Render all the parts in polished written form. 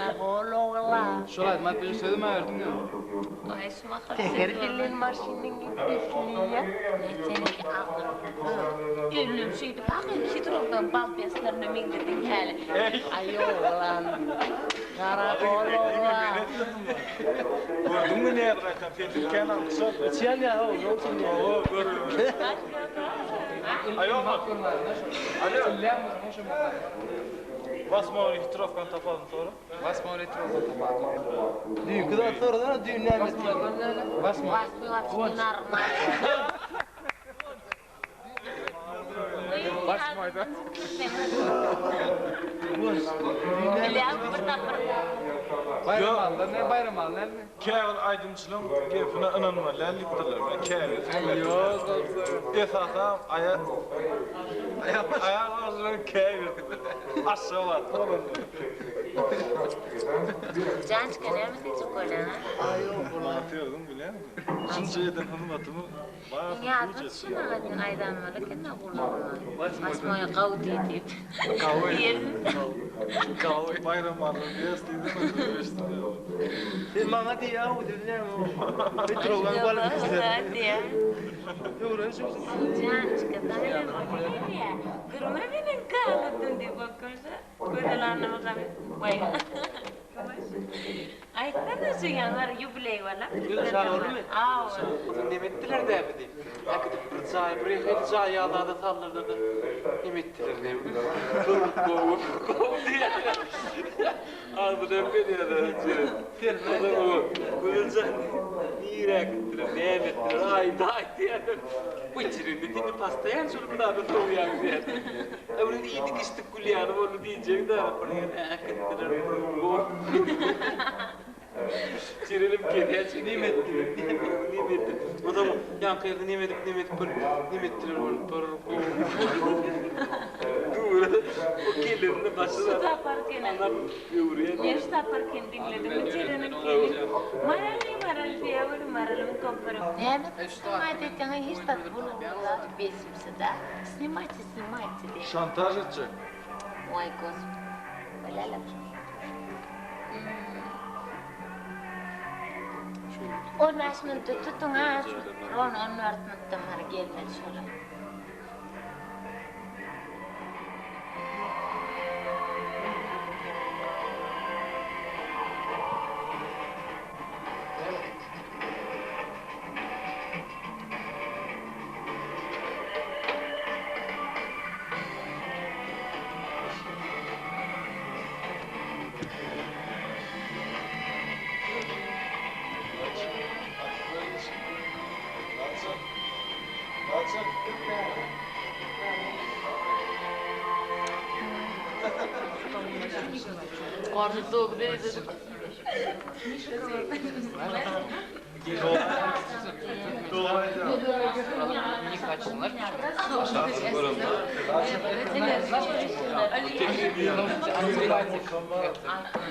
Garagol oglan. Şol aýdyma aýtmaja sözüm aýyrdyň ýa. Aý şu mahal Seher bilen maşynyň sesliýe. Seniňki agzyň Öllüm şeýdip hakyky hitrowdan balbeslerine meňzediň häli. Aý oglan. Garagol oglan. Gördüňmi nädip aýtsam sesiň kän alkyş aldy. Içýän ýa ho, ýok içýän. Hawa görüp. Aý oglan. Alo. Wasmoý hitrowkany tapalım sora. Wasmoý hitrowkany tapalım. Düýnki zat sorasana düýn näme etdiň. Wasmoý. Wasmoý wapşe normal. Wasmoýda. Bilýän bir tapgyr. Baýram aldy ne Baýram aldy näme? Käbir aýdymçylaň gepine ynanmaly däl diýipdirler. Men käbir. Ýok bolsa. Esasam aýal aýal bagşylaryň käbir. Aşgabatda bolanlar. Jançka näme diýjek bolýaň a? Maňa sözüň bilýäňmi? Şunça eden hyzmatymy Iň ýadyma düşen agadyň aýdan bolar eken-dä gulagyma. Wasmoýa gaw diý diýip. Diýersiň. Gawy. Baýram Alla bes diýdi, eşitdim. Sen maňa diýýäň, diýdi näme o? Petrowlaň balyk Diýýär. Öwrenişip. Jançka saňa näme diýýär? Gürme meniň galadym diýip bolkunşa. Gözel Annamyradow. Waý. Aýtsana şu ýaňar ýubileý bolar. Çagyrdymy? Aw. Neme etdiler dä bizi? Äkidip bir jaý, bir hili jaý ýaly zada saldylar-da, neme etdiler näme? Gowy, gowy diýýärler. Agzyny hem berýärler. Gözeljan nirä gitdiler, näme etdiler? Aýt, aýt diýýärler. Bu içirindi, indi postoýan şol bir zada sowýaň diýýärler. Öwren iýdik-içdik gülýäni boldy diýjek-dä, bir ýere äkitdiler, bir gowy. Çirelim gelýär çekýär. Neme etdiler? Neme etdi? Onsoň ýaňky ýerde neme edip, neme edip bir neme etdiler bolup bir gowy. Dur. O kellerini başyna. Şu saparkyny. Anam öwürýär. Men şu saparkyny diňledim. Bu Çereniň keli. Maraly, Maraly diýýär weli Maralyň komperi. Näme snimat etseňem hiç zat bolmaz besimsi da. Snimaýte, snimaýte diýýär. Şantaž etjek. Oý gospod. Bolýa-la. On bäş minutda tutuň-a, ron on dört minutdan bäri gelmedi şolar. Garny dogry dedik.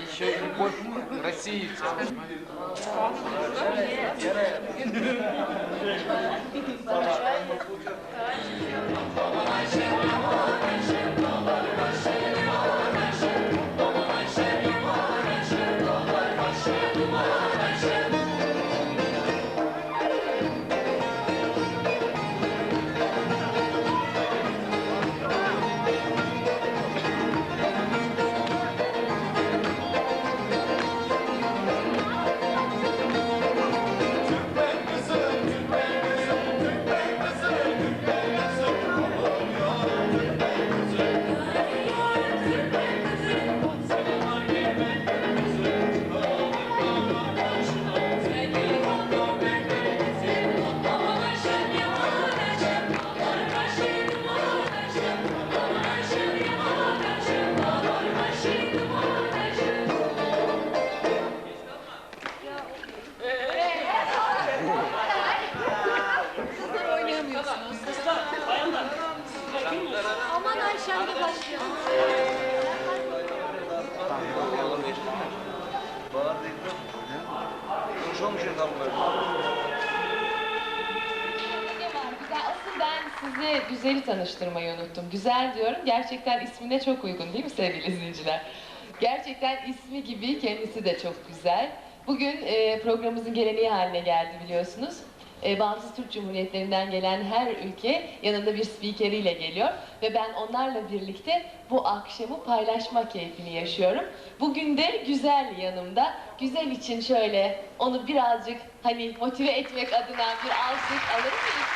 Еще любовь к России. Oynayamıyorsunuz. Aman Ayşem de başlayalım. Ne var güzel. Asıl ben sizi Güzel'i tanıştırmayı unuttum. Güzel diyorum. Gerçekten ismine çok uygun değil mi sevgili izleyiciler? Gerçekten ismi gibi kendisi de çok güzel. Bugün e, programımızın geleneği haline geldi biliyorsunuz. E, Bağımsız Türk Cumhuriyetlerinden gelen her ülke yanında bir spikeriyle geliyor. Ve ben onlarla birlikte bu akşamı paylaşma keyfini yaşıyorum. Bugün de Güzel yanımda. Güzel için şöyle onu birazcık hani motive etmek adına bir alkış alır mıyız?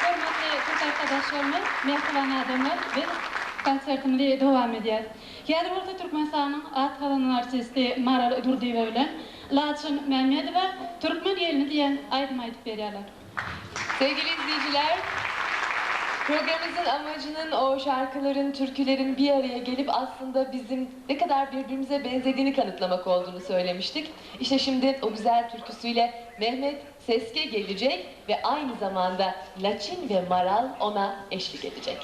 Hormatly türk arkadaşlarymyz, mähriban adamlar, biz konsertimizi dowam edýäs. Häzir bolsa Türkmenistanyň at gazanan artisti Maral Durdyýewa bilen Laçyn Mämmedowa Türkmen gelini diýen aýdymy aýdyp berýärler. Sevgili izleyiciler, programımızın amacının o şarkıların, türkülerin bir araya gelip aslında bizim ne kadar birbirimize benzediğini kanıtlamak olduğunu söylemiştik. İşte şimdi o güzel türküsüyle Mehmet Seske gelecek ve aynı zamanda Laçin ve Maral ona eşlik edecek.